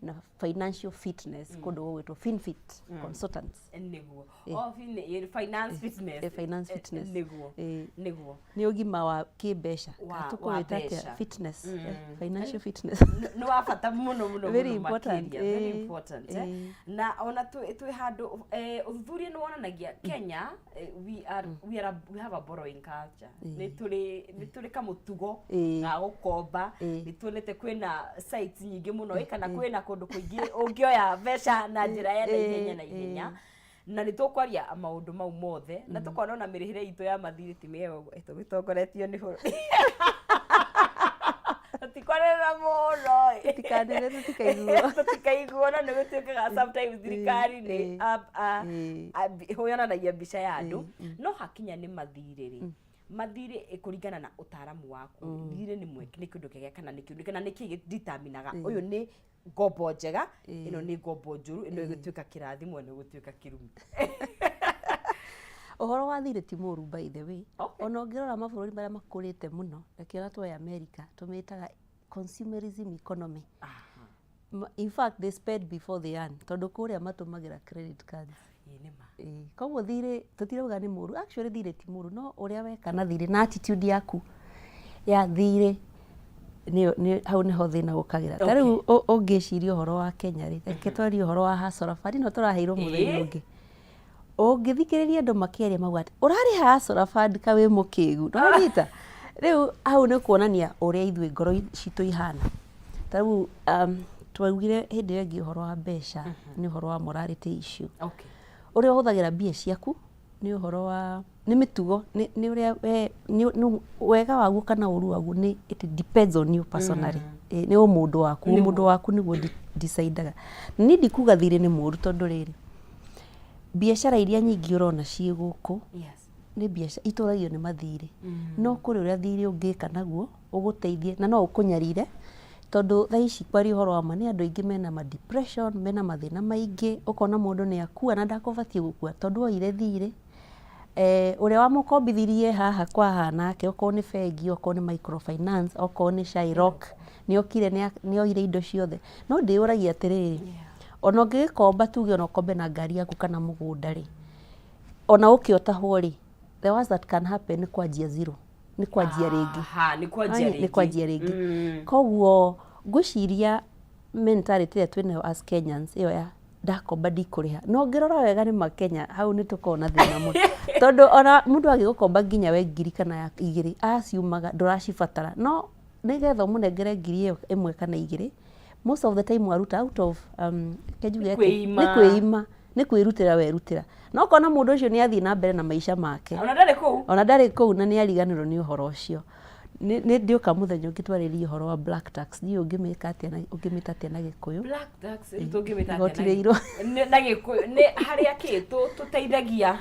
Na financial fitness kũndũ gũgwĩtwo FinFit Consultants. Nĩguo. Oh, finance fitness. Finance fitness. Nĩguo. Nĩ ũgima wa kĩmbeca. Wa Tũkũwĩta atĩa? Mbeca. Fitness, financial fitness. Nĩ wa bata mũno mũno. Very Mũno important, makĩria, very important. Na ona twĩ handũ, ũthuthuria nĩ wonanagia Kenya, we have a borrowing culture. Nĩ tũrĩ kamũtugo ga gũkomba. Nĩ tuonete kwĩna sites nyingĩ mũno, kana kwĩna kũndũ kũingĩ ũngĩoya mbeca na njĩra ya naihenya na ihenya, na nĩ tũkwaria maũndũ mau mothe, na tũkona ona mĩrĩhĩre itũ ya mathirĩ ti mĩega ũguo. Tũgĩtongoretio nĩ bũrũri, tũtikwarĩrĩra mũno. Tũtikanĩre, tũtikaiguo. Tũtikaiguo, no nĩ gũtuĩkaga sometimes thirikari nĩ yonanagia mbica ya andũ. No hakinya nĩ mathirĩ rĩ, mathirĩ kũringana na ũtaaramu waku, thirĩ nĩ mweke, nĩ kĩndũ kĩega kana nĩ kĩndũ, kana nĩ kĩĩ determinaga ũyũ nĩ ngombo njega, ĩno nĩ ngombo njũru, ĩno ĩgũtuĩka kĩrathimo, ĩno ĩgũtuĩka kĩrumi? Ũhoro wa thirĩ ti mũru, by the way. Ona ũngĩrora mabũrũri marĩa makũrĩte mũno, reke ona tuoye America, tũmĩtaga consumerism economy. In fact, they spend before they earn, tondũ kũrĩa matũmagĩra credit cards. Ĩĩ, nĩ ma. Koguo thirĩ tũtirauga nĩ mũru. Actually, thirĩ ti mũru, no ũrĩa weka na thirĩ na attitude yaku ya thirĩ nĩyo hau nĩho thĩna ũkagĩra. Ta rĩu ũngĩciria ũhoro wa Kenya rĩ, reke twarie ũhoro wa Hustler Fund ĩno tũraheirwo mũthenya ũngĩ. Ũngĩthikĩrĩria andũ makĩaria, mauga atĩ ũrarĩha Hustler Fund ka wĩ mũkĩgu, nĩwanyita? Rĩu hau nĩ kuonania ũrĩa ithuĩ ngoro citũ ihana. Ta rĩu twaugire hĩndĩ ĩyo ĩngĩ ũhoro wa mbeca nĩ ũhoro wa morality issue. Ũrĩa ũhũthagĩra mbia ciaku nĩ ũhoro wa nĩ mĩtugo, nĩ ũrĩa we nĩ wega waguo kana ũru waguo, nĩ it depends on you personally. Nĩ ũmũndũ waku, ũmũndũ waku nĩguo decidaga. Niĩ ndikuga thirĩ nĩ mũru, tondũ rĩrĩ, biacara iria nyingĩ ũrona ciĩ gũkũ nĩ biacara itũragio nĩ mathirĩ. No kũrĩ ũrĩa thirĩ ũngĩka naguo ũgũteithie na no ũkũnyarire, tondũ thaa ici, kwaria ũhoro wa ma, nĩ andũ aingĩ mena ma depression, mena mathĩna maingĩ. Ũkona mũndũ nĩ akua na ndakũbatiĩ gũkua tondũ oire thirĩ. Ũrĩa wamũkombithirie haha kwa nake, okorwo nĩ bengi, okorwo nĩ microfinance, okorwo nĩ Shylock, nĩ okire nĩ oire indo ciothe. No ndĩyũragia atĩrĩrĩ, ona ũngĩgĩkomba, tuge ona ũkombe na ngari yaku kana mũgũnda rĩ, ona ũke ũtahwo rĩ, the worst that can happen nĩ kwanjia zero, nĩ kwanjia rĩngĩ. Aha, nĩ kwanjia rĩngĩ. Nĩ kwanjia rĩngĩ. Koguo ngwĩciria mentality ĩrĩa twĩnayo as Kenyans, ĩyo ya ndakomba ndikũrĩha, no ngĩrora wega nĩ ma Kenya hau nĩ tũkoragwo na thĩna mũno, tondũ ona mũndũ agĩgũkomba nginya we ngiri kana ya igĩrĩ, aciumaga ndũracibatara, no nĩgetha ũmũnengere ngiri ĩyo ĩmwe kana igĩrĩ, most of the time waruta out of reke njuge atĩ, Kwĩima. Nĩ kwĩima, nĩ kwĩrutĩra werutĩra, no kona mũndũ ũcio nĩ athiĩ na mbere na maica make. Ona ndarĩ kũu. Ona ndarĩ kũu na nĩ ariganĩrwo nĩ ũhoro ũcio. Nĩ ndĩũka mũthenya ũngĩ twarĩrie ũhoro wa black tax. Ndiũĩ ũngĩmĩka atĩa na ũngĩmĩta atĩa na Gĩkũyũ. Black tax rĩu tũngĩmĩta atĩa? Igoti rĩirũ. Na Gĩkũyũ nĩ harĩa kĩ tũteithagia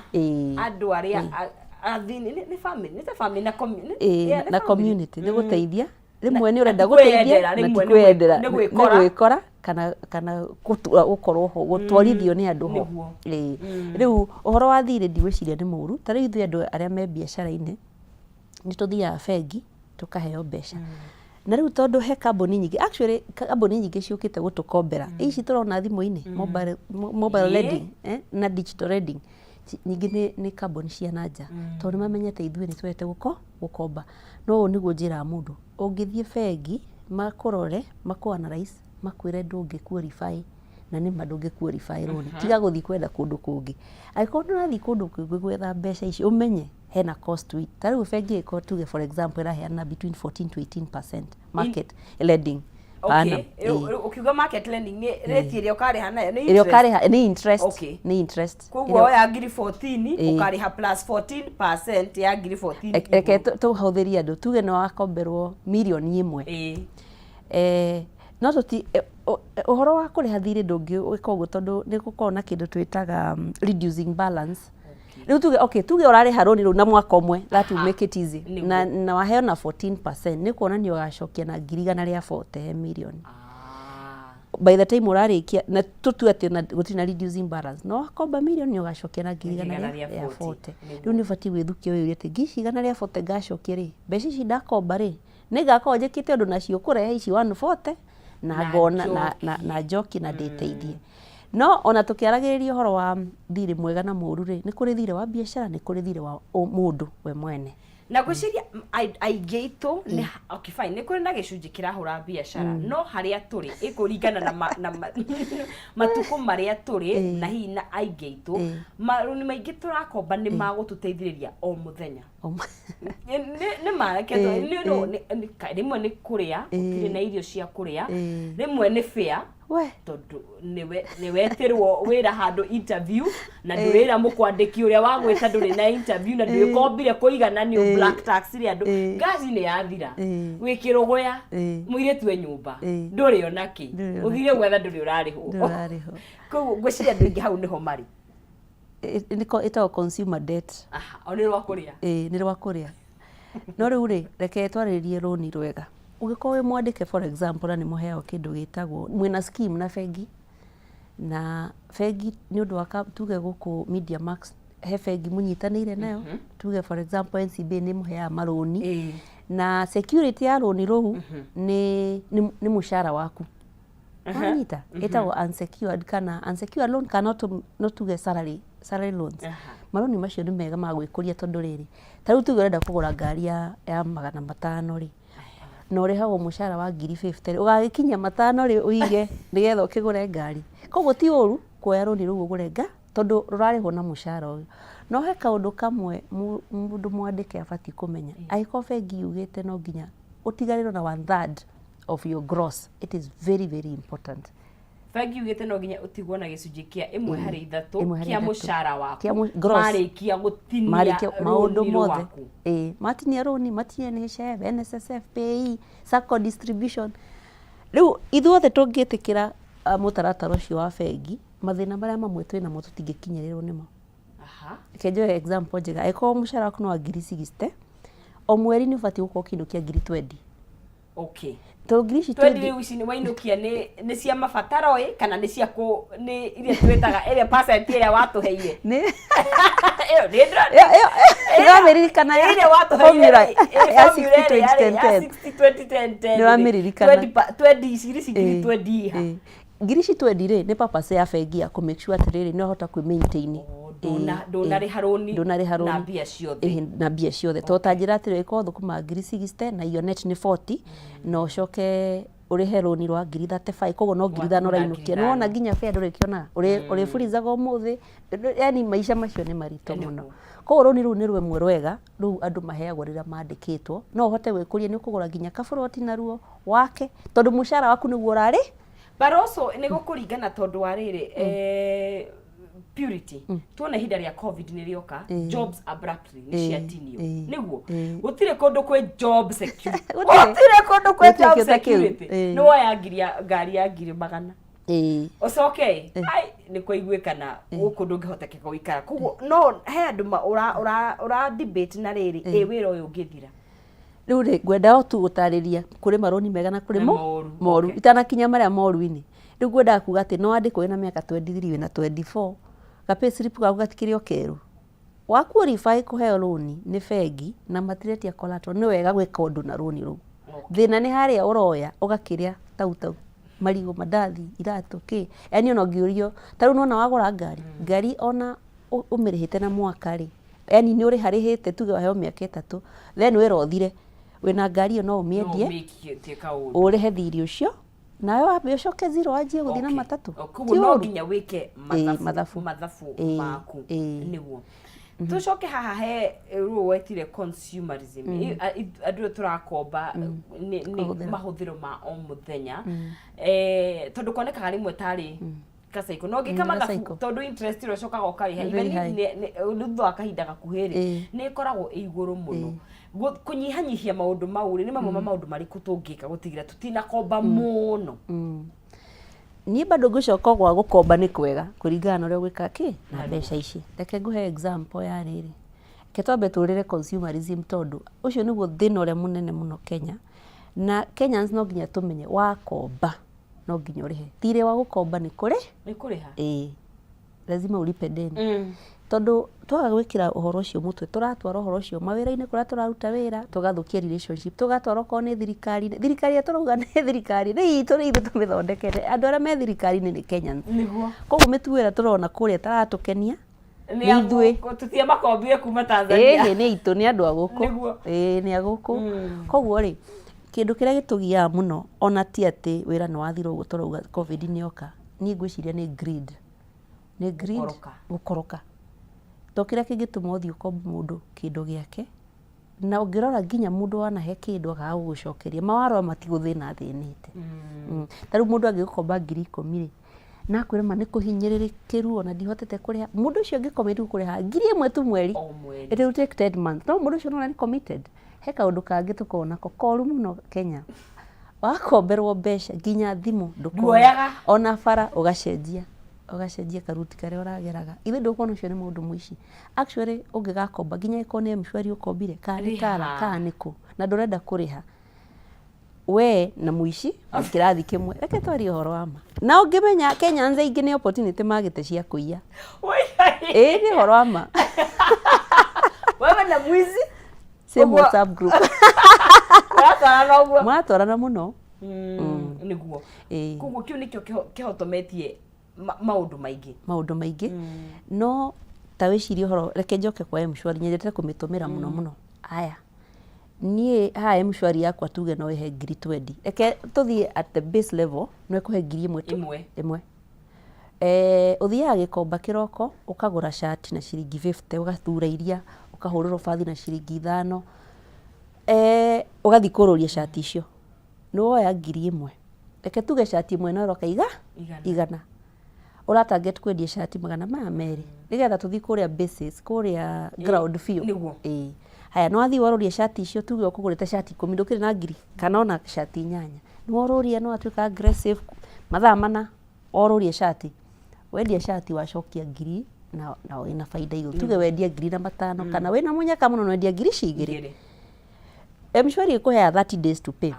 andũ arĩa athĩni, nĩ family, nĩ ta family na yeah, nĩ na family. Community nĩ gũteithia. Rĩmwe nĩ Na ũrenda ti gũteithia kwĩyendera, na ti rĩmwe nĩ kwĩyendera, nĩ nĩ gwĩkora. Gwĩkora kana gũkorwo ho, gũtwarithio nĩ andũ ho. Rĩu ũhoro wa thirĩ ndigwĩciria nĩ mũru. Ta rĩu ithuĩ andũ arĩa me biacara-inĩ nĩ tũthiaga bengi tũkaheo mbeca, na rĩu tondũ he kambuni nyingĩ, actually kambuni nyingĩ ciũkĩte gũtũkombera ici tũrona thimũ-inĩ, mobile lending, na digital lending, nyingĩ nĩ kambuni cia na nja, tondũ nĩ mamenyete ithuĩ nĩ twendete gũkomba. No ũũ nĩguo njĩraga mũndũ: ũngĩthiĩ bengi makũrore, makũ analyze, makwĩre ndũngĩ qualify, na nĩ ma ndũngĩ qualify loan, tiga gũthiĩ kwetha kũndũ kũngĩ. Angĩkorwo nĩ ũrathiĩ kũndũ kũngĩ gwetha mbeca ici, ũmenye hena cost to it. Ta rĩu bengi ĩgĩkorwo, tuge for example, ĩraheana between 14 to 18% market lending per annum. Ũkiuga market lending, nĩ rate ĩrĩa ũkarĩha nayo nĩ Ĩrĩa interest? Ũkarĩha nĩ interest. Nĩ interest. Koguo woya ngiri 14, ũkarĩha plus 14% ya ngiri 14. Reke tũhũthĩrie andũ, tuge nĩ wakomberwo mirioni 1. No tũti ũhoro wa kũrĩha thirĩ ndũngĩka ũguo, tondũ nĩ gũkoragwo na kĩndũ twĩtaga reducing balance. Rĩu tuge, okay, tuge ũrarĩha rũni rũu na mwaka ũmwe, that will make it easy. Na waheo na 14%, nĩ kuonania ũgacokia na ngiri 140 he mirioni. By the time ũrarĩkia, na tũtue atĩ ona gũtirĩ na reducing balance, no wakomba mirioni, ũgacokia na ngiri igana igana rĩa rĩa rĩa 40. 40. Rĩu nĩ ũbatiĩ gwĩthukia wĩyũrie atĩ ngiri ici 140 ngacokia rĩ, mbeca ici ndakomba rĩ, nĩ ngakorwo njĩkĩte ũndũ nacio kũrehe ici 140? na Na ngona na, na, njoki. na njoki na ndĩteithie. No ona tũkĩaragĩrĩria ũhoro wa thirĩ mwega na mũru rĩ, nĩ kũrĩ thirĩ wa biacara, nĩ kũrĩ thirĩ wa mũndũ we mwene. Na ngwĩciria aingĩ aitũ nĩ, okay fine, nĩ kũrĩ na gĩcunjĩ kĩrahũra biacara, no harĩa tũrĩ ĩkũringana na, ma, na ma, matukũ marĩa tũrĩ na hihi na aingĩ aitũ marũni maingĩ tũrakomba nĩ magũtũteithĩrĩria o mũthenya. Nĩ mareke rĩmwe nĩ kũrĩa gũtirĩ na irio cia kũrĩa, rĩmwe nĩ fare We tondũ nĩwe nĩwetirwo wĩra handũ interview na ndũrĩra mũkwandĩki ũrĩa wagwĩta ndũrĩ na interview na ndwĩkombire kũigana nĩ black tax rĩ andũ ngaci nĩ yathira, wĩ kĩrũgũya, mũirĩtu e nyũmba, ndũrĩ ona kĩ. Ndũrĩ ona. Ũthire gwetha ndũrĩ ũrarĩhwo. Ndũrĩ ũrarĩhwo. Koguo ngwĩciria andũ aingĩ hau nĩho marĩ. Nĩko ĩtagwo consumer debt. Aha, o nĩ rwa kũrĩa. Ĩĩ, nĩ rwa kũrĩa. No rĩu rĩ, reke twarĩrĩrie rũni rwega. Ũngĩkorwo wĩ mwandĩke, for example, na nĩ mũheagwo kĩndũ gĩtagwo, mwĩna scheme na bengi, na bengi nĩ ũndũ wa tuge gũkũ Media Max he bengi mũnyitanĩire nayo, tuge for example NCBA nĩ mũheaga marũni, na security ya rũni rũu nĩ mũcara waku. Wanyita? Ĩtagwo unsecured kana unsecured loan, kana no tuge salary loans. Marũni macio nĩ mega ma gwĩkũria, tondũ rĩrĩ, ta rĩu tuge ũrenda kũgũra ngari ya 500 rĩ, na ũrĩhagwo mũcara wa ngiri 50 rĩ, ũgagĩkinyia 500 rĩ ũige nĩgetha ũkĩgũre ngari. Koguo ti ũru kuoya rũni rũu ũgũre nga tondũ rũrarĩhwo na mũcara ũyũ. No he kaũndũ kamwe mũndũ mwandĩke abatiĩ kũmenya. Angĩkorwo bengi yugĩte no nginya ũtigarĩrwo na one third of your gross, it is very very important. Bengi yugĩte no nginya ũtigwo na gĩcunjĩ kĩa 1/3 1/3 kĩa mũcara waku Kĩa gross. Marĩkia gũtinia marĩkia maũndũ rũni mothe. rwaku. Ĩĩ, matinia rũni, matinia NHIF, NSSF, PAYE, SACCO distribution. Rĩu ithuothe tũngĩtĩkĩra mũtaratara ũcio wa bengi, mathĩna marĩa mamwe twĩ namo tũtingĩkinyĩrĩrwo nĩmo. Reke njoe example njega. Angĩkorwo mũcara waku nĩ wa ngiri 60, o mweri nĩ ũbatiĩ gũkorwo ũkĩinũkia ngiri 20. Tondũ ngiri ici 20 20 rĩu ici nĩ wainũkia nĩ cia mabataro ĩ kana nĩ cia kũ nĩ iria twĩtaga ĩrĩa percent ĩrĩa watũheire? Nĩ ĩyo nĩ ndĩrona. Ĩyo nĩũramĩririkana ya ĩrĩa watũheire formula ĩ, ya formula 60 ĩrĩa 20 yarĩ 10 ya 10. 60 20 10 10. Nĩũramĩririkana. 20 ici ici ngiri 20 iha. Ĩĩ. Ngiri ici 20 rĩ, nĩ purpose ya bengi ya kũ make sure atĩrĩrĩ, nĩ wahota kwĩ maintain. Oh, ndũnarĩha rũni Ndũnarĩha na rũni. mbia ciothe. Ĩhĩ, na mbia ciothe. Tondũ ta njĩra atĩrĩrĩ, ĩkorwo thũkũmaga ngiri 60 na your net nĩ 40, na ũcoke ũrĩhe rũni rwa ngiri 35, koguo no ngiri 5 Watigwo na ũrainũkia. ngiri Nĩwona 5. nginya fare ndũrĩkĩonaga, ũrĩburizaga ũmũthĩ, yani maica macio nĩ maritũ mũno. Koguo rũni rũu nĩ rwĩmwe rwega rũu andũ maheagwo rĩrĩa mandĩkĩtwo, no ũhote gwĩkũria, nĩ ũkũgũra nginya kaburoti naruo wake, tondũ mũcara waku nĩguo ũrarĩ. But also nĩ gũkũringana, tondũ wa rĩrĩ, purity tuona ihinda rĩa COVID nĩ rĩoka, jobs abruptly nĩ ciatinio, nĩguo gũtirĩ kũndũ kwĩ job security. Gũtirĩ. Gũtirĩ kũndũ kwĩ Gũtirĩ job kĩndũ ta kĩu. security. Nĩ woya ngiri ya ngari ya ngiri 100, ũcoke ai nĩ kũiguĩkana gũkũ ndũngĩhotekeka gũikara. Koguo no he andũ ũra ũra ũra debate na rĩrĩ ĩ wĩra ũyũ ũngĩthira. Rĩu rĩ, ngwenda o tu gũtarĩria kũrĩ marũni mega na kũrĩ Na moru. Moru. Itanakinya marĩa moru-inĩ, rĩu ngwendaga kuga atĩ no wandĩkwo wĩna mĩaka 23, wĩna 24, ga pay slip gaku gatikĩrĩ o kerũ wa qualify kũheo rũni nĩ bengi na matiretia collateral. Nĩ wega gwĩka ũndũ na rũni rũu. Thĩna nĩ harĩa ũroya ũgakĩrĩa tau tau, marigũ, mandathi, iratũ, kĩ, yani ona ũngĩũrio ta rĩu nĩwona wagũra ngari, ngari ona ũmĩrĩhĩte na mwaka rĩ, yani nĩ ũrĩharĩhĩte, tuge waheo mĩaka 3, then wĩra ũthire wĩna ngari ĩyo, no ũmĩendie. No ũmĩkie kaũndũ. Ũrĩhe thirĩ ũcio nawe wambe ũcoke zero, wanjie gũthiĩ na matatũ. Koguo Ti no ũru. nginya wĩke Ĩĩ, mathabu. Mathabu maku. Nĩguo tucoke haha he rũũ wetire consumerism. Andũ tũrakomba nĩ Kũhũthĩra. Mahũthĩro ma o mũthenya, tondũ konekaga rĩmwe tarĩ kacaiko no ngĩka mathabu gacycle. Tondũ interest ĩrĩa ũcokaga ũkarĩha Nĩ even very if high. Thutha wa kahinda gakuhĩ rĩ, nĩ ĩkoragwo ĩ igũrũ mũno. Kũnyihanyihia maũndũ mau rĩ, nĩ mamwe ma maũndũ marĩkũ tũngĩka gũtigĩra tũtinakomba mũno? Niĩ bado ngũcoka gwa gũkomba nĩ kwega kũringana na ũrĩa ũgwĩka kĩ na mbeca ici. Reke ngũhe example ya rĩrĩ, reke twambe tũrĩre consumerism, tondũ ũcio nĩguo thĩna ũrĩa mũnene mũno Kenya. Na Kenyans no nginya tũmenye wakomba no nginya ũrĩhe thirĩ wa gũkomba, nĩ kũrĩ Nĩ kũrĩha. Ĩĩ, lazima ulipe deni. Tondũ twaga gwĩkĩra ũhoro ũcio mũtwe, tũratwara ũhoro ũcio mawĩra-inĩ kũrĩa tũraruta wĩra, tũgathũkia relationship, tũgatwara okorwo nĩ thirikari-inĩ, thirikari ĩrĩa tũrauga nĩ thirikari, nĩ itũ nĩ ithuĩ tũmĩthondekete, andũ arĩa me thirikari-inĩ nĩ Kenyans. Koguo mĩtugo ĩrĩa tũrona kũrĩa ĩtaratũkenia, Nĩ nĩ ithuĩ. Tũtiamakombire kuma Tanzania. Ĩhĩ, nĩ itũ, nĩ andũ a gũkũ. Ĩĩ, nĩ a gũkũ. Koguo rĩ, kĩndũ kĩrĩa gĩtũgiaga mũno, ona ti atĩ wĩra nĩ wathira ũguo tũrauga Covid nĩ yoka, niĩ ngwĩciria nĩ greed. Nĩ greed, Gũkoroka. Gũkoroka. To kĩrĩa kĩngĩtũma ũthiĩ ũkombe mũndũ kĩndũ gĩake, na ũngĩrora nginya mũndũ wanahe kĩndũ akaga gũgũcokeria, mawarora ma ti gũthĩna athĩnĩte. Ta rĩu mũndũ angĩgũkomba 10,000 rĩ, na akwĩre ma nĩ kũhinyĩrĩrĩkĩru ona ndihotete kũrĩha, mũndũ ũcio angĩ commit kũrĩha 1000 tu mweri, O mweri. It will take 10 months. No mũndũ ũcio nĩwona nĩ committed. He kaũndũ kangĩ tũkoragwo nako koru mũno Kenya. Wakomberwo mbeca nginya thimũ ndũkona. Nduoyaga. Ona bara ũgacenjia. Ũgacenjia karuti karĩa ũrageraga. Ithe ndũkuona ũcio nĩ mũndũ mũici. Actually ũngĩgakomba nginya ĩkorwo nĩ M-Shwari ũkombire, kana nĩ Tala, Rĩha. kana nĩ kũ, na ndũrenda kũrĩha. We na mũici mwĩ kĩrathi kĩmwe. Reke twarie ũhoro wa ma. Na ũngĩmenya Kenyans aingĩ nĩ opportunity magĩte cia kũiya. Ĩĩ nĩ ũhoro wa ma. Wewe na mwizi Same Ũguo- WhatsApp group. Mũratwarana ũguo. Mũratwarana mũno. Nĩguo. Ĩĩ. Koguo kĩu nĩkĩo kĩhotometie maũndũ maingĩ. Maũndũ maingĩ. No ta wĩcirie ũhoro, reke njoke kwa M-Shwari, nyendete kũmĩtũmĩra mũno mũno. Aya, niĩ haha M-Shwari yakwa tuge no ĩhe 20,000. Reke tũthiĩ at the base level, no ĩkũhe 1000 tu. Ĩmwe. Ĩmwe. Eh, ũthiaga Gĩkomba kĩroko, ũkagũra cati na ciringi 50, ũgathura iria, ũkahũrĩrwo bathi na ciringi 5, eh, ũgathiĩ kũrũria cati icio. Nĩ woya 1000. Reke tuge cati ĩmwe no ĩroka Igana. Igana. Ũra target kwendia cati 200 nĩgetha tũthiĩ kũrĩa basis, kũrĩa ground biũ. Nĩguo. Ĩĩ. Haya, nĩ wathiĩ warũria cati icio, tuge ũkũgũrĩte cati 10, ndũkĩrĩ na ngiri, kana ona cati 8. Nĩ worũria, nĩ watuĩka aggressive, mathaa 4, worũria cati. Wendia cati wacokia ngiri na wĩna baida igũrũ. Tuge wendia 1005, kana wĩna mũnyaka mũno nĩ wendia ngiri ici igĩrĩ. Igĩrĩ. M-Shwari ĩkũheaga 30 days to pay.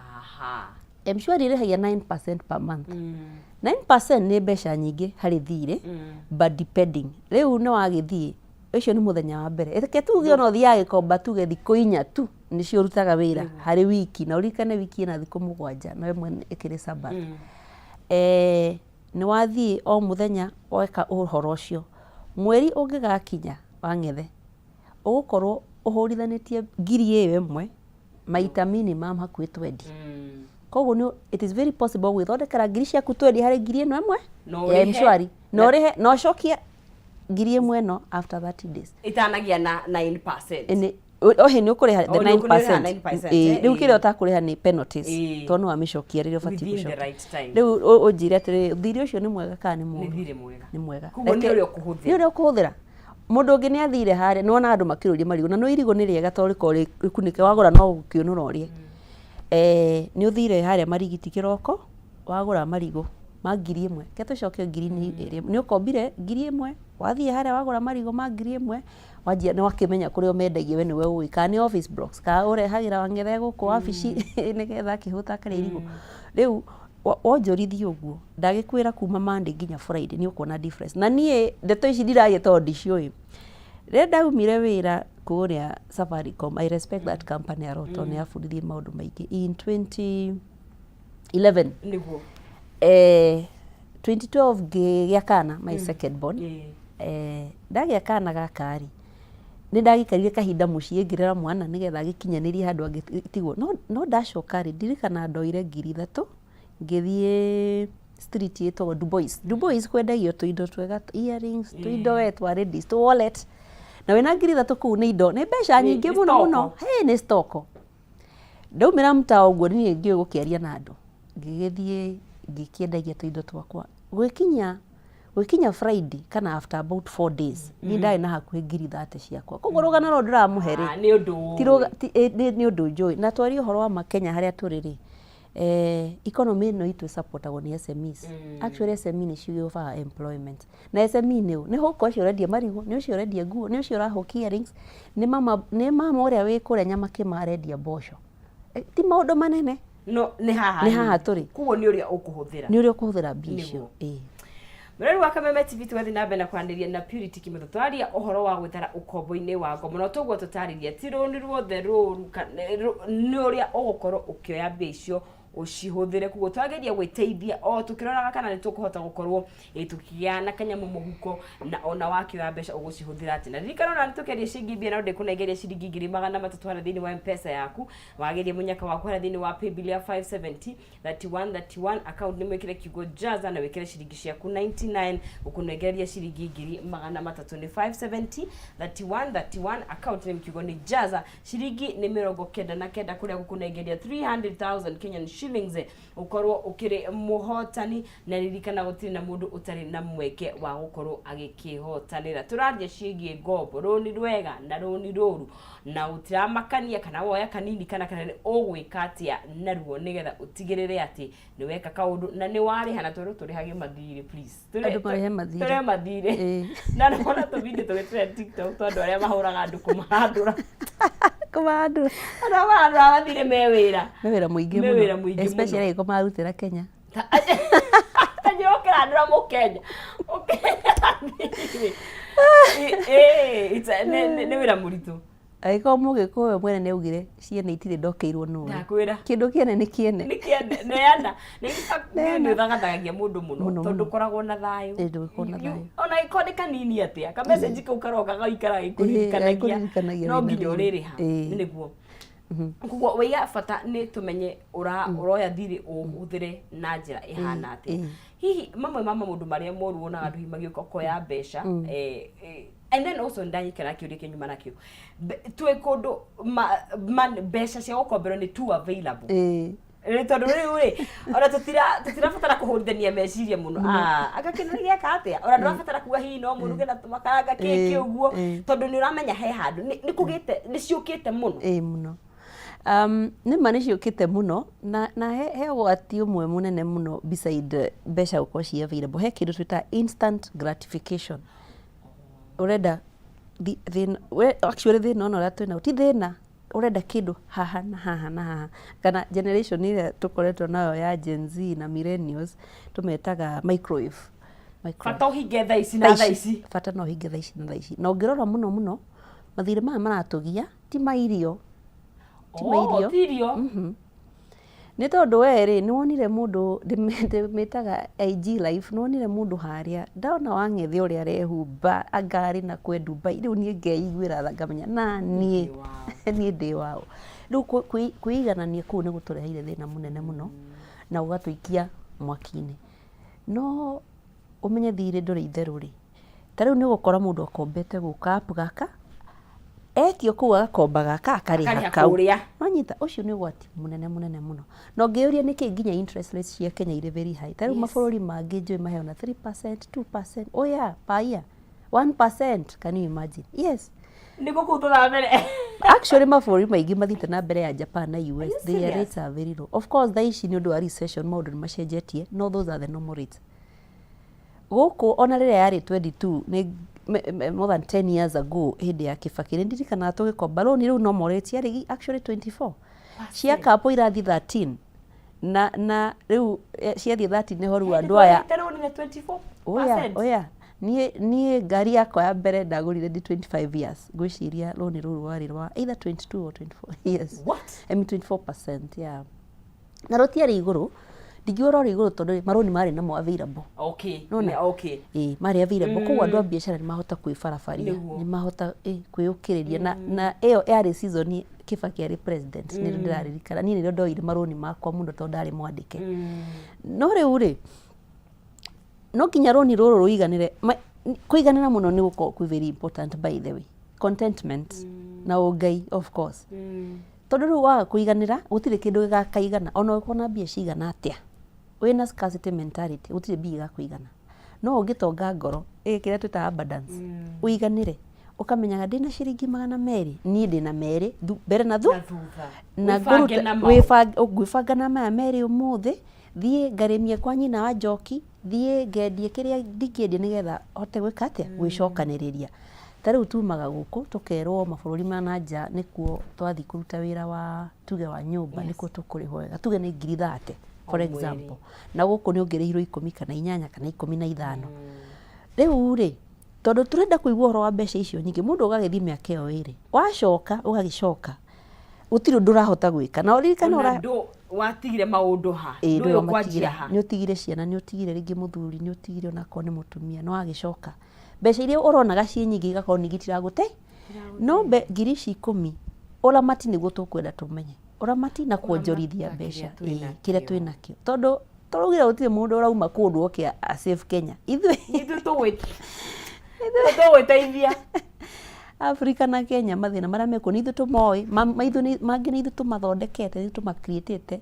M-Shwari ĩrĩhagia 9% per month. 9% nĩ mbeca nyingĩ harĩ thirĩ, but depending. Rĩu nĩ wagĩthiĩ, ũcio nĩ mũthenya wa mbere. Reke tuge ona ũthiaga Gĩkomba tuge thikũ 4 tu nĩcio ũrutaga wĩra harĩ wiki, na ũririkane wiki ĩna thikũ 7 na ĩmwe ĩkĩrĩ Sabbath. Eh, nĩ wathiĩ o mũthenya weka ũhoro ũcio. Mweri ũngĩgakinya wang'ethe, ũgũkorwo ũhũrithanĩtie 1000 maita minimum hakuhĩ 20. Koguo nĩ it is very possible gwĩthondekera ngiri ciaku 20 harĩ ngiri ĩno ĩmwe Na ya ũrĩhe. M-Shwari. Na ũrĩhe na ũcokie 1000 ĩno after 30 days. Ĩtanagia na 9%. Ĩnĩ ohe nĩ ũkũrĩha the Oh, nĩ ũkũrĩha 9%. 9%, Ĩĩ, rĩu ĩĩ. kĩrĩa ũtakũrĩha nĩ penalties Ĩĩ. tondũ nĩ wamĩcokia rĩrĩa ũbatiĩ Within the gũcokia. right time. Rĩu ũnjĩre atĩrĩrĩ, thirĩ ũcio nĩ mwega kana nĩ Nĩ mũũru? thirĩ mwega. Nĩ mwega. Koguo nĩ Reke- ũrĩa ũkũhũthĩra. Nĩ ũrĩa ũkũhũthĩra. Mũndũ ũngĩ nĩ athire harĩa, nĩ wonaga andũ makĩrũria marigũ, na nĩ irigũ nĩ rĩega tondũ rĩkoragwo rĩkunĩke, wagũra no gũkĩũnũra ũrĩe. Eh, nĩ ũthire harĩa Marigiti kĩroko, wagũra marigũ ma 1000, reke tũcoke ngiri-inĩ ĩrĩa, nĩ ũkombire 1000, wathiĩ harĩa wagũra marigũ ma 1000, wanjia nĩ wakĩmenya kũrĩa ũmendagia we nĩwe ũĩ, kana nĩ office blocks, kana ũrehagĩra wang'ethe gũkũ wabici nĩgetha akĩhũta akarĩa irigũ. Rĩu wonjorithia ũguo, ndagĩkwĩra kuma Monday nginya Friday nĩ ũkuona difference. Na niĩ ndeto ici ndiraria tondũ ndiciũĩ. Rĩrĩa ndaumire wĩra kũrĩa Safaricom, I respect that company a lot tondũ nĩ yabundithirie maũndũ maingĩ. In 2011, Nĩguo. eh, 2012 ngĩgĩa kana, my second born. Ĩĩ. Eh, ndagĩa kana gaka rĩ, nĩ ndagĩikarire kahinda mũciĩ ngĩrera mwana nĩgetha agĩkinyanĩrie handũ angĩtigwo. No ndacoka rĩ, ndirikana ndoire 3000 ngĩthiĩ street ĩtagwo Dubois. Dubois kwendagio tũindo twega, earrings, tũindo we twa ladies, tũ wallet. Na wĩna 3000 kũu nĩ indo, nĩ mbeca nyingĩ Nĩ mũno stoko. mũno. Hĩ, nĩ stoko. Ndaumĩra mtaa ũguo niĩ ngĩũĩ gũkĩaria na andũ. Ngĩgĩthiĩ ngĩkĩendagia tũindo twakwa. Gwĩkinya Friday kana after about 4 days, niĩ ndarĩ na hakuhĩ 30,000 ciakwa. Koguo rũgano rũrũ ndĩramũhe rĩ, Ah, nĩ ũndũ ti rũga- ti- ĩ, nĩ ũndũ njũĩ. Na twarie ũhoro wa ma Kenya harĩa tũrĩ rĩ, eh, economy ĩno itũ ĩsupportagwo nĩ SMEs. Actually SME nĩcio gĩũbaga employment. Na SME nĩ ũ? Nĩ hũka ũcio ũrendia marigũ, nĩ ũcio ũrendia nguo, nĩ ũcio ũrahũka earrings, nĩ mama ũrĩa wĩ kũrĩa Nyamakĩma arendia mboco. Eh, ti maũndũ manene. No nĩ haha Nĩ haha tũrĩ. Koguo nĩ ũrĩa ũkũhũthĩra. Nĩ ũrĩa ũkũhũthĩra mbia icio. Nĩguo. Ĩĩ. Mũrori wa Kameme TV, tũgathiĩ na mbere na kwaranĩria na Purity Kimetho, twaria ũhoro wa gwĩtara ũkombo-inĩ wa ngombo. No toguo tũtarĩria ti rũni ruothe rũru, nĩ ũrĩa ũgũkorwo ũkĩoya mbia icio ũcihũthĩre. Koguo twageria gwĩteithia o tũkĩroraga kana nĩ tũkũhota gũkorwo tũkĩgĩa na kanyamũ mũhuko, na ona wakĩoya mbeca ũgũcihũthĩra atĩa. Na ririkana ona nĩ tũkĩaria ciĩgiĩ mbia, no ndĩkũnengeria ciringi 300,000 harĩa thĩinĩ wa M-Pesa yaku. Wageria mũnyaka waku harĩa thĩinĩ wa paybill ya 570 31 31, account nĩ mwĩkĩre kiugo jaza na wĩkĩre ciringi ciaku 99, gũkũnengereria ciringi 300,000. Nĩ 570 31 31, account nĩ kiugo nĩ jaza, ciringi nĩ 99, kũrĩa gũkũnengeria 300,000 Kenyan shillings, ũkorwo ũkĩrĩ mũhotani. Na ririkana gũtirĩ na mũndũ ũtarĩ na mweke wa gũkorwo agĩkĩhotanĩra. Tũraria ciĩgiĩ ngombo, rũni rwega na rũni rũru, na gũtiramakania kana woya kanini kana kanene, ũgwĩka atĩa naruo nĩgetha ũtigĩrĩre atĩ nĩ weka kaũndũ na nĩ warĩha. Na tondũ tũrĩhage mathirĩ, please. Andũ marĩhe mathirĩ. Tũrĩhe mathirĩ. Na nona tũbindi tũgĩtũre TikTok tondũ arĩa mahũraga andũ kũmahandũra. Kũmahandũra. Andũ arĩa mahandũra mathirĩ me wĩra. Me wĩra mũingĩ. Me wĩra mũingĩ mũno. Especially angĩkorwo mararutĩra Kenya. Tanjĩra ũkĩrandũra mũkenya ũkĩrandũra, nĩ wĩra mũritũ. Angĩkorwo mũgĩkũyũ we mwene nĩ augire ciene itirĩ ndokeirwo nũĩ. Ndakwĩra. Kĩndũ kĩene nĩ kĩene. Nĩ kĩene, neana. Nĩ ũthagathagagia mũndũ mũno. Mũno, tondũ mũno. ũkoragwo na thayũ. Ĩ, ndũgĩkorwo na thayũ. Ona ĩkorwo nĩ kanini atĩa, kamessage kau karoka gaikara gagĩkũririkanagia. Gagĩkũririkanagia no wĩna nginya thirĩ. ũrĩrĩha. Nĩguo koguo wĩiga bata nĩ tũmenye ũroya thirĩ ũhũthĩre na njĩra ĩhana atĩa. Hihi mamwe ma maũndũ marĩa moru wonaga andũ hihi magĩũka ũkoya mbeca, and then also ndanyikara kĩũria kĩa nyuma nakĩo. Twĩ kũndũ mbeca cia gũkomberwo nĩ too available. Nĩ tondũ rĩu rĩ, ona tũtirabatara kũhũrithania meciria mũno. Ah, anga kĩndũ nĩ gĩaka atĩa, ona ndũrabatara kuga hihi no mũruge na tũmakaranga kĩ ũguo, tondũ nĩ ũramenya he handũ nĩ kũgĩte, nĩ ciũkĩte mũno. Ĩĩ mũno. Nĩ ma nĩ ciũkĩte mũno, na he ũgwati ũmwe mũnene mũno beside mbeca gũkorwo ci available. He kĩndũ twĩtaga instant gratification. Ũrenda thĩna, we actually thĩna ona ũrĩa twĩnaguo ti thĩna, ũrenda kĩndũ haha na haha na haha. Kana generation ĩrĩa tũkoretwo nayo ya Gen Z na millennials tũmetaga microwave. Microwave. Bata ũhinge thaa ici na thaa ici. Bata no ũhinge thaa ici na thaa ici. Na ũngĩrora mũno mũno, mathirĩ maya maratũgia ti ma irio. Ti ma Oh, irio. ti irio. Nĩ tondũ we rĩ, nĩ wonire mũndũ, ndĩmĩtaga IG life, nĩ wonire mũndũ harĩa, ndona wang'ethe ũrĩa arehumba, anga arĩ na kwe Dubai, rĩu niĩ ngeiguĩra tha ngamenya na niĩ niĩ ndĩ waũ. Rĩu kwĩiganania kũu nĩ gũtũreheire thĩna mũnene mũno na gũgatũikia mwaki-inĩ. No ũmenye thirĩ ndũrĩ itherũ rĩ, ta rĩu nĩ ũgũkora mũndũ akombete gũka app gaka, etio kũu agakomba gaka akarĩha Akarĩha kau. kũrĩa. Wanyita, ũcio nĩ ũgwati mũnene mũnene mũno. Na ũngĩyũria nĩkĩ nginya interest rates cia Kenya irĩ very high. Ta rĩu mabũrũri mangĩ njũĩ maheana 3%, 2%, oh yeah, per year, 1%, can you imagine? Yes. Nĩ gũkũ tũthamĩre. Actually mabũrũri maingĩ mathiĩte na mbere ya Japan na US, you their serious? rates are very low. Of course thaa ici nĩ ũndũ wa recession maũndũ nĩ macenjetie, no those are the normal rates. Gũkũ ona rĩrĩa yarĩ 22 nĩ more than 10 years ago, hĩndĩ ya Kibaki, nĩ ndirikanaga tũgĩkomba loan rĩu normal rate yarĩ actually 24, cia couple irathiĩ 13, na rĩu ciathiĩ 13 nĩho rĩu andũ aya Rĩu nĩ 24%. Oya oya, niĩ ngari yakwa ya mbere ndagũrire ndĩ 25 years, ngwĩciria loan rũu rwarĩ rwa either 22 or 24 years. What? I mean 24%, yeah. Na rũtiarĩ igũrũ, ndingiuga rwarĩ igũrũ tondũ marũni marĩ namo available. Nona? Ĩĩ, marĩ available, koguo andũ a biacara nĩ mahota kwĩbarabaria. Nĩ mahota kwĩyũkĩrĩria, na ĩyo yarĩ season Kibaki arĩ president, nĩ ndĩraririkana niĩ nĩrĩo ndoire marũni makwa mũno tondũ ndarĩ mwandĩke. No rĩu rĩ, no nginya rũni rũrũ rũiganĩre. Kũiganĩra mũno nĩ gũkorwo kwĩ very important, by the way, contentment na ũngai of course, tondũ rĩu waga kũiganĩra gũtirĩ kĩndũ gĩgakaigana. Ona ũngĩkorwo na mbia cigana atĩa, wĩna scarcity mentality, gũtirĩ mbia igakũigana. No ũngĩtonga ngoro, kĩrĩa twĩtaga abundance, ũiganĩre, ũkamenyaga ndĩna ciringi 200, niĩ ndĩna 2 mbere na na thutha. Na Wĩbange na mau. Ngwĩbanga na maya 2 ũmũthĩ, thiĩ ngarĩmie kwa nyina wa njoki, thiĩ ngendie kĩrĩa ndingĩendia nĩgetha hote gwĩka atĩa, gwĩcokanĩrĩria. Ta rĩu tumaga gũkũ tũkerwo mabũrũri ma na nja nĩkuo twathiĩ kũruta wĩra wa tuge wa nyũmba, nĩkuo tũkũrĩhwo wega, tuge nĩ ngiri 30 for O mweri. example, na gũkũ nĩ ũngĩrĩhirwo 18 kana 15. Rĩu rĩ, tondũ tũrenda kũigua ũhoro wa mbeca icio nyingĩ, mũndũ ũgagĩthiĩ mĩaka ĩyo ĩrĩ, wacoka ũgagĩcoka gũtirĩ ũndũ ũrahota gwĩka. Na ũririkane Ona ndũ watigire maũndũ ha, Ĩĩ, ndũĩ ndũĩ ũkwanjia ha. Nĩ ũtigire ciana, nĩ ũtigire rĩngĩ mũthuri, nĩ ũtigire onakorwo nĩ mũtumia, nĩ wagĩcoka. Mbeca iria ũronaga ciĩ nyingĩ igakorwo ningĩ itiragũte. No ngiri ici 10, ũramati nĩguo tũkwenda tũmenye. Ũramati na kuonjorithia Kũramata mbeca. kĩrĩa twĩna Ĩĩ, kĩrĩa kĩo. twĩnakĩo. Tondũ tũraugire gũtirĩ mũndũ ũrauma kũndũ oke a save Kenya. Ithuĩ Ithuĩ tũgwĩteithia. Africa na Kenya mathĩna marĩa mekuo nĩ ithuĩ tũmoĩ, mangĩ nĩ ithuĩ tũmathondekete, nĩ ithuĩ tũma-create-ĩte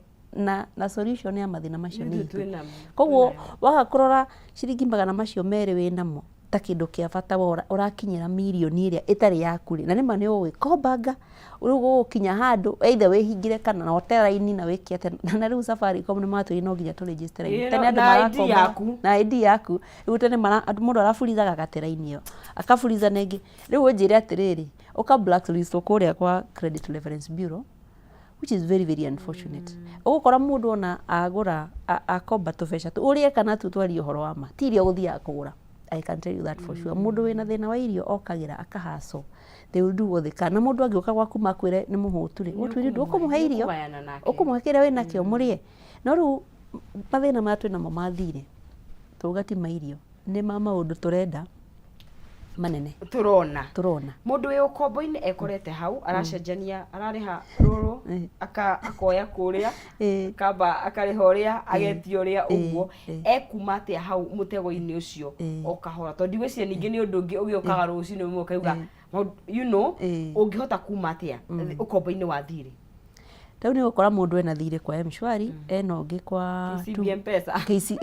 na solution ya mathĩna macio nĩ Ithuĩ ithuĩ. twĩnamo. Koguo waga kũrora ciringi 200 wĩnamo ta kĩndũ kĩa bata we ũrakinyĩra mirioni ĩrĩa ĩtarĩ yaku rĩ, na nĩma nĩ ũgwĩkombanga, rĩu gũgũkinya handũ either wĩhingĩre kana na ũte raini na wĩke atĩa, na rĩu Safaricom nĩ matwĩrire no nginya tũ register raini. Ĩĩ, Tene andũ na ID marakombaga yaku. na ID yaku, rĩu tene mũndũ araburizaga agate raini ĩyo, akaburiza na ĩngĩ. Rĩu ũnjĩre atĩrĩrĩ, ũka blacklist kũrĩa kwa Credit Reference Bureau, which is very very unfortunate. Ũgũkora mũndũ ona agũra, akomba tũbeca tũ, ũrĩa eka natuo twarie ũhoro wa ma, ti irio agũthiaga kũgũra. I can tell you that for sure. Mũndũ wĩna thĩna wa irio okagĩra akahaco. They will do what they can. Na mũndũ angĩũka gwaku makwĩre nĩ mũhũtu rĩ, what will you do? Ũkũmũhe irio, Ũkũgayana nake. ũkũmũhe kĩrĩa wĩnakĩo mũrĩe. No rĩu mathĩna maya twĩnamo ma thirĩ, tũuga ti ma irio, nĩ ma maũndũ tũrenda manene. Tũrona. Tũrona. Mũndũ wĩ ũkombo-inĩ ekorete hau, aracenjania, ararĩha rũrũ, akoya kũrĩa, akamba akarĩha ũrĩa, agetia ũrĩa ũguo. Ekuma atĩa hau mũtego-inĩ ũcio o kahora? Tondũ ndigwĩciria ningĩ nĩ ũndũ ũngĩ ũgĩũkaga rũcinĩ rũmwe ũkauga, ũngĩhota kuma atĩa ũkombo-inĩ wa thirĩ? Rĩu nĩ ũgũkora mũndũ ena thirĩ kwa M-Shwari, ena ũngĩ kwa KCB M-Pesa.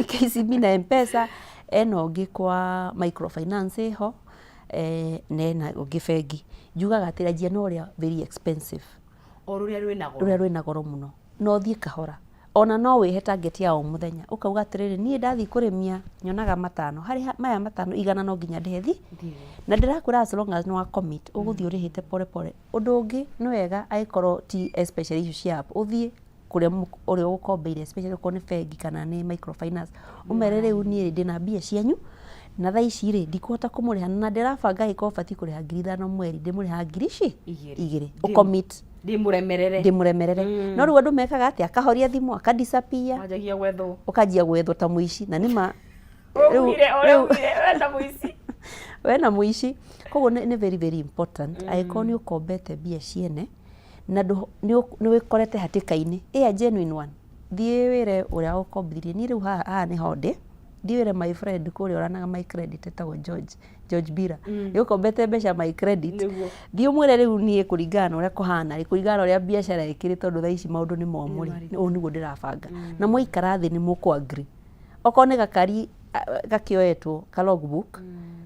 KCB na M-Pesa, ena ũngĩ kwa microfinance ĩho, na ena ũngĩ bengi. Njugaga atĩrĩ, anjia na ũrĩa very expensive. O rũrĩa rwĩna goro. Rũrĩa rwĩna goro mũno. Na ũthiĩ kahora. Ona no wĩhe target ya o mũthenya. Ũkauga atĩrĩrĩ, niĩ ndathiĩ kũrĩmia nyonaga 5. Harĩ maya 5, 100 no nginya ndĩhe thi. Na ndĩrakwĩra as long as nĩ wa commit, ũgũthiĩ ũrĩhĩte pole pole. Ũndũ ũngĩ nĩ wega angĩkorwo ti especially icio cia app, ũthiĩ kũrĩa ũrĩa ũgũkombeire, especially okorwo nĩ bengi kana nĩ microfinance, ũmere rĩu niĩ ndĩna mbia cianyu, na thaa ici rĩ, ndikũhota kũmũrĩha, na ndĩrabanga angĩkorwo batiĩ kũrĩha 5,000 mweri, ndĩmũrĩhaga ngiri ici 2. 2. Ũcommit. Ndĩmũremerere. Ndĩmũremerere. No rĩu andũ mekaga atĩa? Akahoria thimũ, akadisappear. Wanjagia gwethwo. Ũkanjia gwethwo ta mũici, na nĩma Ũgire, ũrĩa ugire, we ta mũici. We na mũici. Koguo nĩ very very important. Angĩkorwo nĩ ũkombete mbia ciene, na nĩ wĩkorete hatĩka-inĩ, ĩ a genuine one. Thiĩ wĩre ũrĩa ũkombithirie, niĩ rĩu haha nĩho ndĩ. Thiĩ wĩre my friend kũrĩa ũranaga my credit etagwo George, George Bira. Nĩ ũkombete mbeca my credit. Thiĩ ũmwĩre rĩu niĩ kũringana na ũrĩa kũhana rĩ, kũringana na ũrĩa biacara ĩkĩrĩ tondũ thaa ici maũndũ nĩ momũ rĩ, ũũ nĩguo ndĩrabanga. Na mwaikara thĩ nĩ mũkũ agree. Okorwo nĩ gakari gakĩoetwo ka logbook,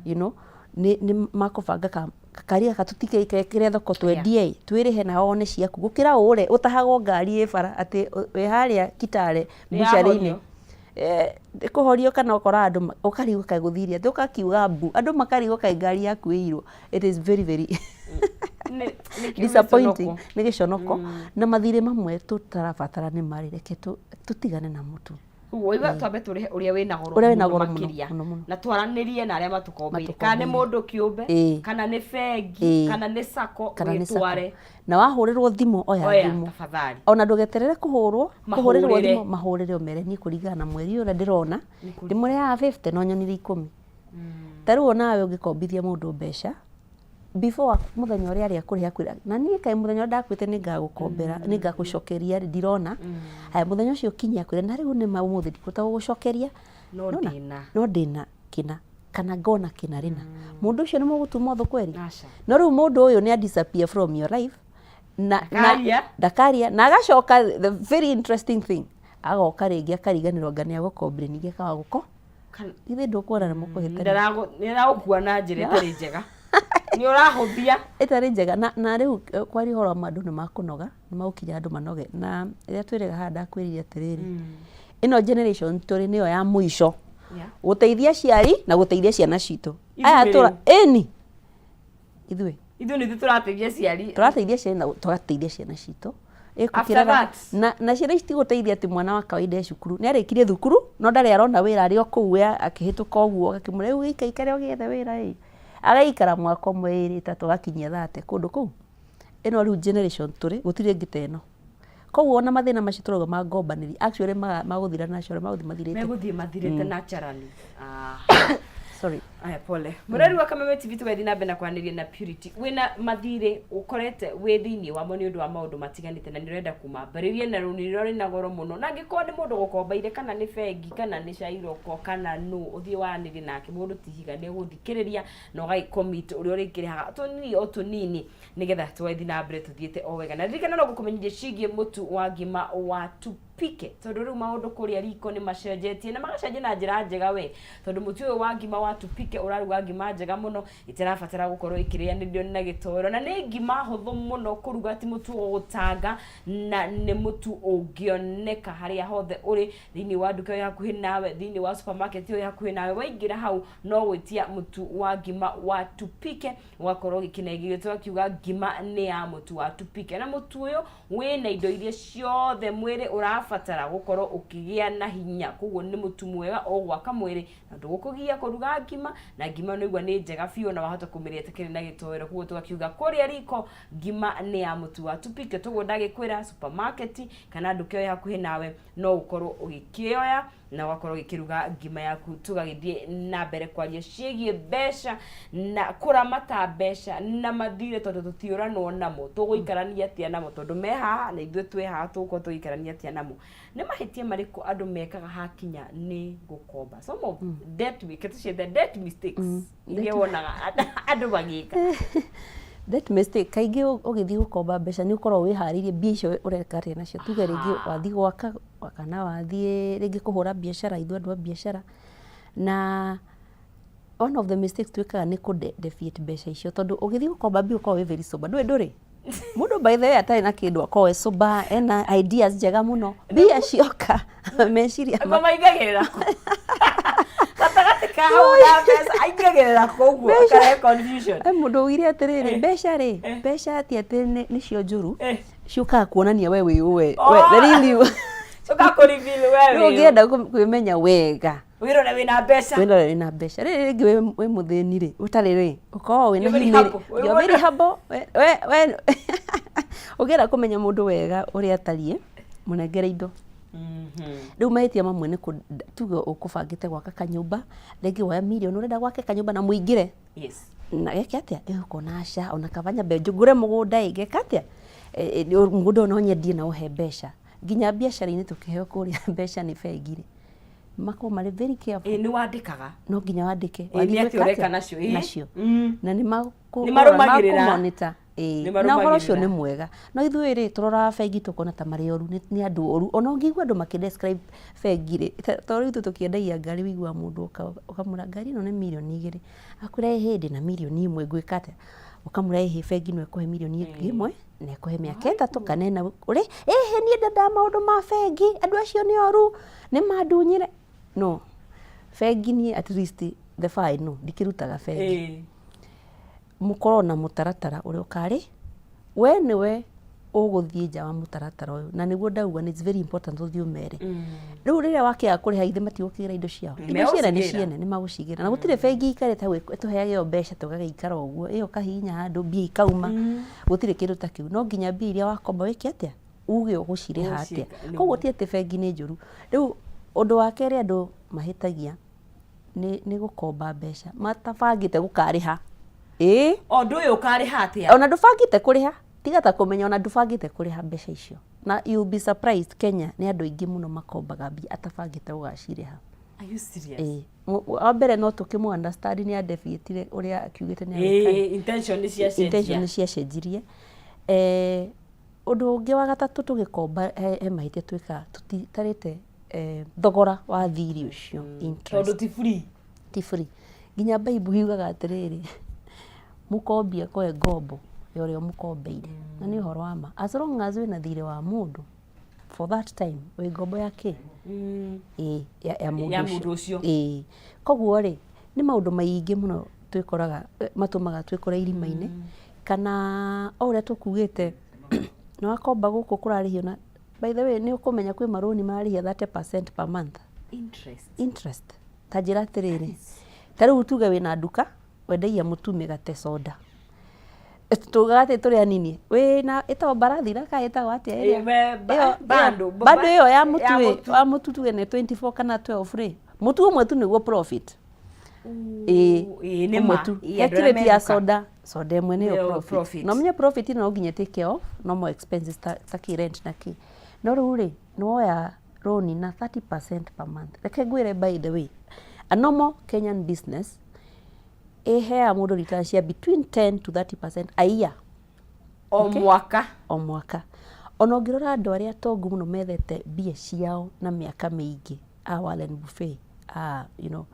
nĩ makũbanga gakari gaka tũtigekĩre thoko twendie ĩ, twĩrĩhe na wone ciaku. Gũkĩra ũre ũtahagwo ngari ĩ bara atĩ wĩ harĩa Kitale mbucarĩ-inĩ. Kũhorio kana ũkora andũ ũkarigwo kaĩ gũthire atĩa, ũkakiuga mbu, andũ makarigwo kaĩ ngari yaku ĩirwo. It is very very disappointing, nĩ gĩconoko. Na mathirĩ mamwe tũtarabatara nĩ marĩ, reke tũtigane namo tu. Waigua twambe tũrĩhe ũrĩa wĩna goro Ũrĩa wĩna mũno goro mũno, makĩria. mũno, mũno. Na twaranĩrie na arĩa matũkombeire. Kana nĩ Matũkombeire. mũndũ kĩũmbe, kana nĩ bengi, kana nĩ sacco, Kana nĩ sacco. wĩtware. Na wahũrĩrwo thimũ oya Oya, thimũ. tafadhali. Ona ndũgeterere kũhũrwo, kũhũrĩrwo Mahũrĩre. thimũ, mahũrĩre ũmere niĩ kũringana na mweri ũrĩa ndĩrona, Nĩ kũrĩ. ndĩmũrĩhaga 50 no nyonire 10. Ta rĩu onawe ũngĩkombithia mũndũ mbeca, before mũthenya ũrĩa arĩa kũrĩha kwĩra, na niĩ kaĩ mũthenya ũrĩa ndakwĩte nĩngagũkombera, nĩngagũcokeria rĩ, ndirona. Haya mũthenya ũcio ũkinye akwĩre na rĩu nĩma ũmũthĩ ndikũhota gũgũcokeria. No Nĩwona? ndĩna. No ndĩna kĩna, kana ngona kĩna rĩna. Mũndũ ũcio nĩ mũgũtuma ũthũ kweri? Aca. No rĩu mũndũ ũyũ nĩ a disappear from your life. Ndakaria. Ndakaria. Na agacoka, the very interesting thing, agoka rĩngĩ akariganĩrwo anga nĩ agũkombire ningĩ akaga gũko. Githĩ ndũkuona nĩ mũkũhĩtania? Nĩ aragũkua na njĩra ĩtarĩ njega. Nĩ ũrahũthia. Ĩtarĩ njega. Na rĩu kwaria ũhoro wa ma andũ nĩ makũnoga, nĩ magũkinya andũ manoge. Na rĩrĩa twĩrĩga haha ndakwĩrire atĩrĩrĩ, ĩno generation tũrĩ nĩyo ya mũico gũteithia aciari na gũteithia ciana citũ. Aya Ithuĩ tũra, rĩu. ĩni. Ithuĩ. Ithuĩ nĩ ithuĩ tũrateithia aciari. Tũrateithia aciari na tũgateithia ciana citũ. After Ĩkũkĩrera that. na ciana ici tigũteithia atĩ mwana wa kawaida e cukuru nĩ arĩkirie thukuru no ndarĩ arona wĩra, arĩ o kũu we akĩhĩtũka ũguo, agakĩmwĩra rĩu gĩikaikare ũgĩethe wĩra ĩ, agaikara mwaka ũmwe, ĩrĩ, ĩtatũ, agakinyia 30 kũndũ kũu. Ĩno rĩu generation tũrĩ gũtirĩ ĩngĩ ta ĩno. Koguo ona mathĩna macio tũrauga ma ngombanĩri actually magũthira natural, magũthiĩ mathirĩte. Megũthiĩ mathirĩte naturally. Ah. Sorry. Aya, pole. Mũrori wa Kameme TV, tũgathiĩ na mbere na kwaranĩria na Purity. Wĩna mathirĩ ũkorete wĩ thĩinĩ wamo nĩ ũndũ wa maũndũ matiganĩte na nĩ ũrenda kũmambĩrĩria na rũni rũrĩa rwĩna goro mũno. Na angĩkorwo nĩ mũndũ gũkombeire kana nĩ bengi kana nĩ cairoko kana nũ, ũthiĩ waranĩrie nake, mũndũ ti ihiga, nĩ egũthikĩrĩria na ũgagĩ commit ũrĩa ũrĩkĩrĩhaga tũnini o tũnini nĩgetha tũgathiĩ na mbere tũthiĩte o wega. Na ririkana no gũkũmenyithia ciĩgiĩ mũtu wa ngima wa Tupike, tondũ rĩu maũndũ kũrĩa riko nĩ macenjetie na magacenjia na njĩra njega we, tondũ mũtu ũyũ wa ngima wa Tupike ũraruga ngima njega mũno ĩtarabatara gũkorwo ĩkĩrĩanĩrio na gĩtoero, na nĩ ngima hũthũ mũno kũruga, ti mũtu ũgũtanga, na nĩ mũtu ũngĩoneka harĩa hothe ũrĩ, thĩinĩ wa nduka ĩyo hakuhĩ nawe, thĩinĩ wa supermarket ĩyo hakuhĩ nawe. Waingĩra hau no gwĩtia mũtu wa ngima wa Tupike ũgakorwo ũgĩkĩnengerio. Tũgakiuga ngima nĩ ya mũtu wa Tupike, na mũtu ũyũ wĩna indo iria ciothe mwĩrĩ ũrabatara gũkorwo ũkĩgĩa na hinya. Koguo nĩ mũtu mwega ũgwaka mwĩrĩ na ndũgũkũgia kũruga ngima, na ngima nĩ nĩ njega biũ na wahota kũmĩrĩa ĩtakĩrĩ na gĩtoero. Koguo tũgakiuga kũrĩa riko ngima nĩ ya mũtu wa Tupike. Toguo ndagĩkwĩra, supermarket kana nduka ĩyo hakuhĩ nawe no ũkorwo ũgĩkĩoya na ũgakorwo ũgĩkĩruga ngima yaku. Tũgagĩthiĩ na mbere kwaria ciĩgiĩ mbeca na kũramata mbeca na mathirĩ, tondũ tũtiũranwo namo, tũgũikarania atĩa namo, tondũ me haha na ithuĩ twĩ haha, tũgũkorwo tũgĩikarania atĩa namo? Nĩ mahĩtia marĩkũ andũ mekaga hakinya nĩ gũkomba? Some of debt, tũciĩte debt mistakes iria wonaga andũ magĩka. Debt mistake, kaingĩ ũgĩthiĩ gũkomba mbeca nĩ ũkoragwo wĩharĩirie mbia icio ũreka atĩa nacio. Tuge rĩngĩ wathiĩ gwaka kana wathiĩ rĩngĩ kũhũra biacara, ithuĩ andũ a biacara, na one of the mistakes twĩkaga nĩ kũ deviate mbeca icio, tondũ ũgĩthiĩ gũkomba mbia ũkoragwo wĩ very sober. Ndũĩ ndũrĩ mũndũ, by the way, atarĩ na kĩndũ akoragwo e sober, ena ideas njega mũno. Mbia cioka, meciria Maingagĩrĩra kũ gatagatĩ ka hau na mbeca, aingagĩrĩra kũ ũguo akarehe confusion. He mũndũ ugire atĩrĩrĩ, mbeca rĩ, mbeca ti atĩ nĩcio njũru, ciũkaga kuonania we wĩ ũ, we the real you. Coka kũ reveal we Rĩu wĩ ũ. Ũngĩenda kwĩmenya wega, wĩrore wĩna mbeca. Wĩrore wĩna mbeca. Rĩrĩ rĩngĩ wĩ mũthĩni rĩ, ũtarĩ rĩ, ũkoragwo wĩna You're very humility. humble. You're very humble. We ũngĩenda kũmenya mũndũ wega ũrĩa atariĩ, mũnengere indo. Rĩu mahĩtia mamwe nĩ tuge ũkũbangĩte gwaka kanyũmba, rĩngĩ woya mirioni ũrenda gwake kanyũmba na mũingĩre na geke atĩa, ũkona aca ona kaba nyambe ngũre mũgũnda ĩ, ngeka atĩa, mũgũnda ũyũ no nyendie na ũhe mbeca. Nginya biacara-inĩ tũkĩheo kũrĩa mbeca nĩ bengi rĩ, makorwo marĩ very careful. Ĩ, nĩ wandĩkaga. No nginya wandĩke. Ĩ, nĩ Wathiĩ atĩa gwĩka ũreka atĩa? nacio, ĩ? Nacio na nĩ Nĩ marũmagĩrĩra. makũmonitor. Ĩĩ, Nĩ na ũhoro ũcio marũmagĩrĩra. nĩ mwega, no ithuĩ rĩ, tũroraga bengi tũkona ta marĩ oru, nĩ andũ oru. Ona ũngĩigua andũ makĩ describe bengi rĩ, tondũ rĩu ithuĩ tũkĩendagia ngari, ũiguaga mũndũ oka ũkamwĩra ngari ĩno nĩ mirioni 2, akwĩra ĩhĩ, ndĩna mirioni 1, ngwĩka atĩa? Ũkamwĩra ĩhĩ, bengi no ĩkũhe mirioni 1 na ĩkũhe mĩaka 3 kana 4. Ũrĩ ĩhĩ, niĩ ndendaga maũndũ ma bengi, andũ acio nĩ oru, nĩ mandunyire. No bengi niĩ, at least the far I know, ndikĩrutaga bengi. Mũkorwo na mũtaratara ũrĩa ũkarĩ, we nĩwe ũgũthiĩ nja wa mũtaratara ũyũ, na nĩguo ndauga it's very important ũthiĩ ũmere. Rĩu rĩrĩa wakĩaga kũrĩha, ithe matigũkĩgĩra indo ciao, indo ciene nĩ Megũcigĩra. Ciene nĩ magũcigĩra, na gũtirĩ bengi ikarĩte hau ĩtũheage o mbeca tũgagĩikara ũguo, ĩyo ũkahihinya handũ mbia ikauma. Gũtirĩ kĩndũ ta kĩu. No nginya mbia iria wakomba wĩke atĩa, uge ũgũcirĩha atĩa. Ũgũciĩka, nĩguo. Koguo ti atĩ bengi nĩ njũru. Rĩu ũndũ wa kerĩ andũ mahĩtagia nĩ gũkomba mbeca matabangĩte gũkarĩha, ĩĩ. Ũndũ ũyũ ũkarĩha atĩa? Ona ndũbangĩte kũrĩha, tiga ta kũmenya, ona ndũbangĩte kũrĩha mbeca icio. Na you be surprised, Kenya nĩ andũ aingĩ mũno makombaga mbia atabangĩte gũgacirĩha. Are you serious? Ĩĩ. Wa mbere no tũkĩmũ understand, nĩ adeviatire ũrĩa akiugĩte nĩ agwĩka. Ĩ, intention nĩ ciacenjia. Intention nĩ ciacenjirie. Ũndũ ũngĩ wa gatatũ, tũgĩkomba he mahĩtia twĩkaga, tũtitarĩte thogora wa thirĩ ũcio, interest. Tondũ ti free. Ti free. Nginya Bible yugaga atĩrĩrĩ, mũkombi akoe ngombo ya ũrĩa ũmũkombeire, na nĩ ũhoro wa ma. As long as wĩna thirĩ wa mũndũ for that time, wĩ ngombo ya kĩ? Ĩĩ, ya mũndũ Ya ũcio. Mũndũ ũcio. Ĩĩ. Koguo rĩ, nĩ maũndũ maingĩ mũno twĩkoraga matũmaga twĩkore irima-inĩ, kana o ũrĩa tũkugĩte Nĩ wakomba gũkũ kũrarĩhio na, by the way, nĩ ũkũmenya kwĩ marũni mararĩhia 30% per month. Interest. Interest. Ta njĩra atĩrĩrĩ, ta rĩu tuge wĩna nduka wendagia mũtu, mĩgate, soda, tugaga atĩ tũrĩ anini, wĩna ĩtagwo mbarathi na kana ĩtagwo atĩa ĩrĩa? Ĩyo- Bando. Bando ĩyo ya mũtu Ya ĩ, mũtu. wa mũtu tuge nĩ 24 kana 12 rĩ, mũtu ũmwe tu nĩguo profit. Ĩĩ. Ĩĩ, nĩ Ũmwe ma. tu. Ĩĩ, He andũ arĩa crate ya me nduka. Soda, soda ĩmwe nĩyo Nĩyo profit. profit. Na ũmenye profit no nginya take off no more expenses ta kĩ rent na kĩ. No rĩu rĩ, nĩ woya loan na 30% per month. Reke ngwĩre, by the way, a normal Kenyan business ĩheaga mũndũ return cia between 10 to 30% a year. O Okay. mwaka. O mwaka. Ona ũngĩrora andũ arĩa atongu mũno methete mbia ciao na mĩaka mĩingĩ, a Warren Buffett, a you know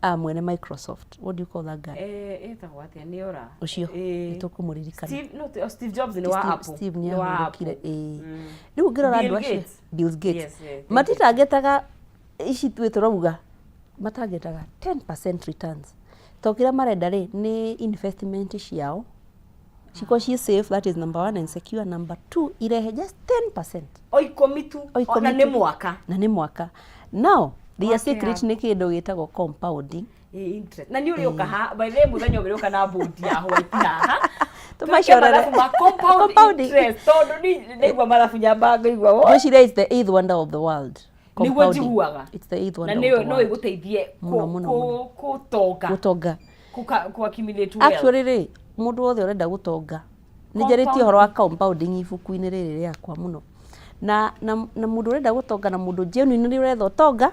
a mwene Microsoft, what do you call that guy? Ĩtagwo atĩa? Nĩ ora. Ũcio nĩ tũkũmũririkana. Steve, no, Steve Jobs nĩ wa Steve, Apple. Steve nĩ Nĩ wa ahurũkire. Apple. Ĩĩ. Rĩu ũngĩrora Bill andũ acio, Gates. Bill Gates, Yes, yeah, thank you. matitangetaga ici twĩ tũrauga, matangetaga 10% returns, to kĩrĩa marenda rĩ nĩ investment ciao cikorwo ciĩ safe, that is number one, and secure. Number two, irehe just 10%. O 10 tu. O 10 Na nĩ tu. mwaka. Na nĩ mwaka. Now the Wake secret nĩ kĩndũ gĩtagwo compounding. Ĩ, interest. Na nĩ ũrĩũka ha, by the way, mũthenya ũmwe ũrĩũka na bũndi ya white haha. Tũmacorere. Twĩke mathabu ma compound Compounding. interest, tondũ ni ndaigua mathabu nyamba ngaigua wo. Ngwĩciria is the eighth wonder of the world. Nĩguo Compounding. njiguaga. It's the eighth Na wonder nĩyo of the no world. ĩgũteithie Mũno, mũno, mũno. kũtonga. Gũtonga. Kũ accumulate wealth. Actually rĩ, mũndũ wothe ũrenda gũtonga, nĩ njarĩtie ũhoro wa compounding ibuku-inĩ rĩrĩ rĩakwa mũno, na mũndũ ũrenda gũtonga na mũndũ genuinely ũretha ũtonga,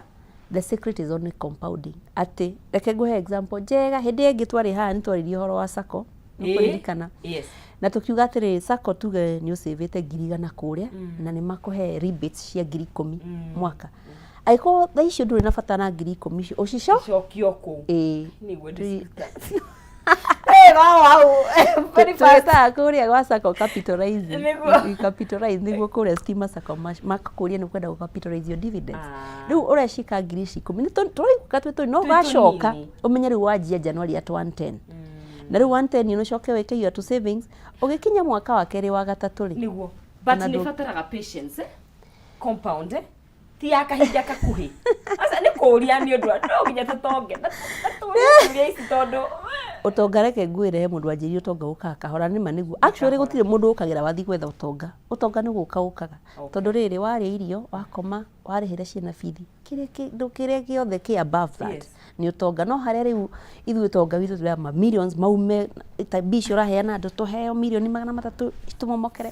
the secret is only compounding. Atĩ reke ngũhe example njega. Hĩndĩ ĩngĩ twarĩ haha nĩ twaririe ũhoro wa sacco, nĩ ũkũririkana? Yes. Na tũkiuga atĩrĩrĩ, sacco, tuge nĩ ũcĩvĩte 100,000 kũrĩa na nĩ makũhe rebates cia 10,000 mwaka, angĩkorwo thaa icio ndũrĩ na bata na 10,000 icio, ũcico Cokio kũu. Ĩĩ. Nĩguo ndĩciruta. Hey, wow. Very fast. Twĩtaga kũrĩa gwa sacco capitalizing. Nĩguo. You capitalize nĩguo kũrĩa schema sacco makakũria nĩ kwenda gũ capitalize your dividends. Ah. Rĩu ũrecika ngiri ici 10 nĩ tũraiguka twĩ tũnini, no Twĩ ũgacoka tũnini. ũmenye rĩu wanjia January at 110, na rĩu 110 nĩ ũcoke wĩke your two savings, ũgĩkinya mwaka wa kerĩ, wa gatatũ rĩ, Nĩguo, but Ona nĩ bataraga patience, eh? Compound, eh? Ti ya kahinda kakuhĩ. Aca nĩ kũũria, nĩ ũndũ wa no nginya tũtonge na tũrie ciũria ici tondũ Ũtonga, reke ngwĩre, he mũndũ wanjĩrire ũtonga ũkaga kahora. Nĩma nĩguo. Actually gũtirĩ mũndũ ũkagĩra wathi gwetha ũtonga. Ũtonga nĩ gũka ũkaga. Tondũ rĩrĩ, warĩa irio, wakoma, warĩhĩra ciana bithi, kĩrĩa kĩndũ kĩrĩa gĩothe kĩ above that nĩ ũtonga. No harĩa rĩu ithuĩ ũtonga witũ tũrĩa ma millions maume ta mbia icio ũraheana andũ, tũheo 300,000,000 tũmomokere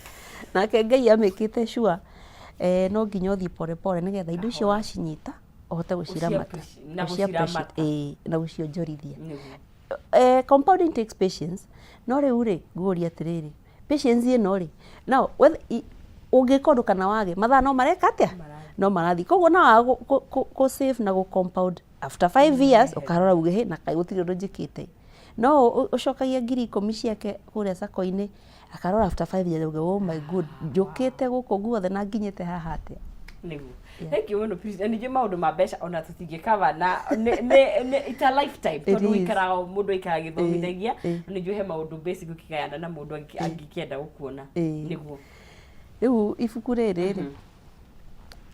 nake Ngai amĩkĩte sure, no nginya ũthiĩ pole pole nĩgetha indo icio wacinyita ũhote gũciramata. Na Gũci-appreciate, gũciramata. Ĩĩ, na gũcionjorithia. Nĩguo. Compounding takes patience. No rĩu rĩ, ngũria atĩrĩrĩ, patience ĩno rĩ, no ũngĩka ũndũ kana wage mathaa no mareka atĩa, no marathiĩ. Koguo no waga kũ save na gũ compound, after 5 years ũkarora uge, "Hĩ, na kaĩ gũtirĩ ũndũ njĩkĩte?" No ũcokagia 10,000 ciake kũrĩa sacco-inĩ, akarora after 5 years auge, "Oh my good, njũkĩte gũkũ guothe na nginyĩte haha atĩa?" Nĩguo. Thank you mũno, please. Na ningĩ maũndũ ma mbeca ona tũtingĩkava na nĩ it's a lifetime, It tondũ is. ũikaraga, mũndũ aikaraga agĩthomithagia. Nĩ he maũndũ basic ũkĩgayana na mũndũ angĩkĩenda gũkuona. Nĩguo. Rĩu ibuku rĩrĩ rĩ,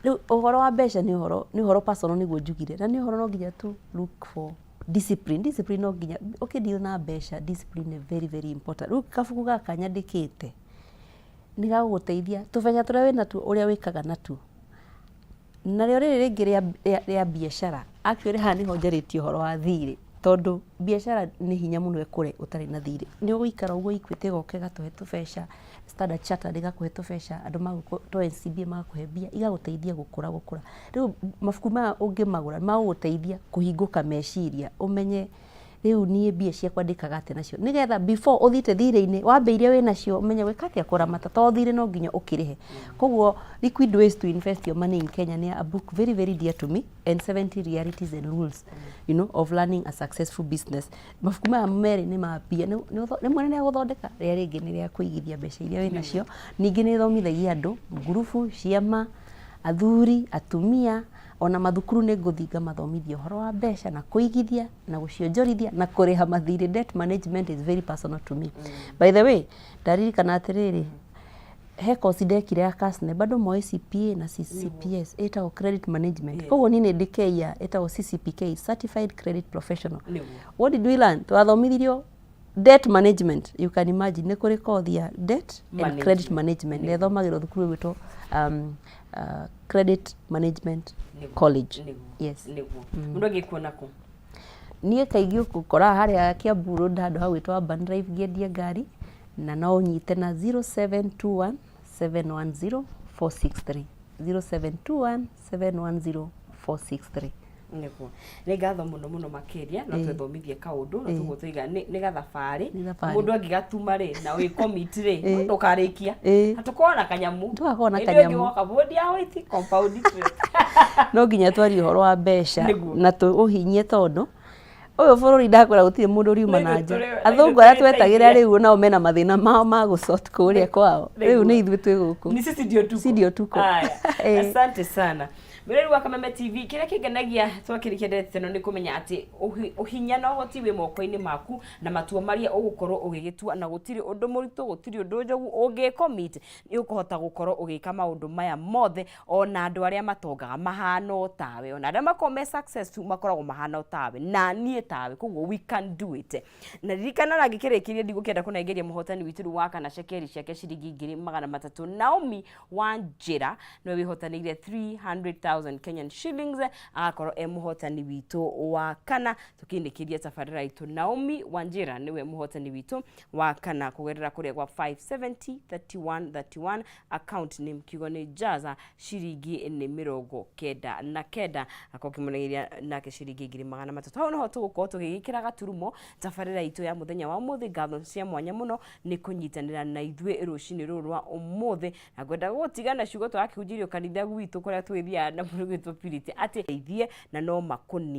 rĩu ũhoro wa mbeca nĩ ũhoro personal, nĩguo njugire, na nĩ ũhoro no nginya tu look for discipline. Discipline no nginya ũkĩ na mbeca, discipline is very very important. Rĩu kabuku gaka nyandĩkĩte nĩ gagũgũteithia tũbeca tũrĩa wĩ natuo, ũrĩa wĩkaga natuo. Narĩo rĩrĩ rĩngĩ rĩa biacara, actually haha nĩho njarĩtie ũhoro wa thirĩ, tondũ biacara nĩ hinya mũno ĩkũre ũtarĩ na thirĩ. Nĩ ũgũikara ũguo, Equity ĩgoka ĩgatũhe tũbeca, Standard Chartered ĩgakũhe tũbeca, andũ magũkũ to NCBA magakũhe mbia, igagũteithia gũkũra gũkũra. Rĩu mabuku maya ũngĩmagũra nĩ magũgũteithia kũhingũka meciria, ũmenye rĩu niĩ mbia ciakwa ndĩkaga atĩa nacio, nĩgetha before ũthiĩte thirĩ-inĩ wambia iria wĩ nacio, ũmenye gwĩka atĩa, kũramata, tondũ thirĩ no nginya ũkĩrĩhe. Koguo Liquid Ways to Invest Your Money in Kenya nĩ a book very very dear to me, and 70 Realities and Rules of Running a Successful Business. Mabuku maya merĩ nĩ ma mbia. Rĩmwe nĩ rĩa gũthondeka, rĩrĩa rĩngĩ nĩ rĩa kũigithia mbeca iria wĩ nacio. Ningĩ nĩ ĩthomithagia andũ ngurubu, ciama, athuri, atumia, ona mathukuru nĩ ngũthiĩ ngamathomithia ũhoro wa mbeca na kũigithia na gũcionjorithia na kũrĩha mathirĩ. Debt management is very personal to me. By the way, ndaririkana atĩrĩrĩ, He course ndekire ya KASNEB, bado moĩ CPA na CCPS, ĩtagwo credit management. Koguo niĩ nĩ ndĩkeia ĩtagwo CCPK, Certified Credit Professional. What did we learn? Twathomithirio debt management. You can imagine, nĩ kũrĩ kothi ya debt and credit management na ĩthomagĩrwo thukuru ĩgwĩtwo Credit Management College. Yes. Nĩguo. Mũndũ angĩkuona kũ? Niĩ kaingĩ ũgũkora harĩa Kiambu Road, handũ hagwĩtwo Urban Drive, ngĩendia ngari, na no ũnyite na 0721 710 463, 0721 710 463. Nĩguo, nĩ ngatho mũno mũno makĩria. No twĩthomithie kaũndũ na tũguo tũiga nĩ gathabarĩ. Nĩ thabarĩ. Mũndũ angĩgatuma rĩ na wĩ commit rĩ, no ndũkarĩkia. Na tũkorwo na kanyamu. Tũgakorwo na Hĩndĩ ĩyo kanyamu. ĩngĩ woka bũndi ya white compound interest. No nginya twarie ũhoro wa mbeca na tũũhinyie, tondũ ũyũ bũrũri, ndakwĩra, gũtirĩ mũndũ ũriuma na nja. Athũngũ arĩa twetagĩra rĩu nao mena mathĩna mao ma gũsort kũrĩa kwao. Rĩu nĩ ithuĩ twĩ gũkũ. Ni sisi ndio tuko. Si ndio tuko. Haya. Asante sana, mwĩrori wa Kameme TV. Kĩrĩa kĩngenagia twakĩrĩkia ndereti ĩno nĩ kũmenya atĩ ũhinya na ũhoti wĩ moko-inĩ maku na matua marĩa ũgũkorwo ũgĩgĩtua, na gũtirĩ ũndũ mũritũ, gũtirĩ ũndũ njogu. Ũngĩcommit nĩ ũkũhota gũkorwo ũgĩka maũndũ maya mothe. Ona andũ arĩa matongaga mahana o tawe, ona arĩa makoragwo me successful makoragwo mahana o tawe na niĩ tawe, koguo we can do it. Na ririkana na ngĩkĩrĩkĩria, ndigũkĩenda kũnengeria mũhotani witũ rĩu wa kana cekeri ciake ciringi 300,000. Naomi Wanjĩra nĩwe wĩhotanĩire 300,000 Kenyan shillings, agakorwo e mũhotani witũ wa kana. Tũkĩinĩkĩria tabarĩra itũ, Naomi Wanjĩra nĩwe mũhotani witũ wa kana kũgerera kũrĩa gwa 570 31 31, account name kiugo nĩ Jaza, ciringi nĩ 99, akorwo kĩmũnengeria nake ciringi 300,000. Hau noho tũgũkorwo tũgĩgĩkĩra gaturumo tabarĩra itũ ya mũthenya wa ũmũthĩ. Ngatho cia mwanya mũno nĩ kũnyitanĩra na ithuĩ rũcinĩ rũrũ rwa ũmũthĩ, na ngwenda gũtiga na ciugo tũrakĩhunjĩrio kanitha gwitũ kũrĩa twĩthiaga na mũndũ gwĩtwo Purity, atĩ ithie na no makũni.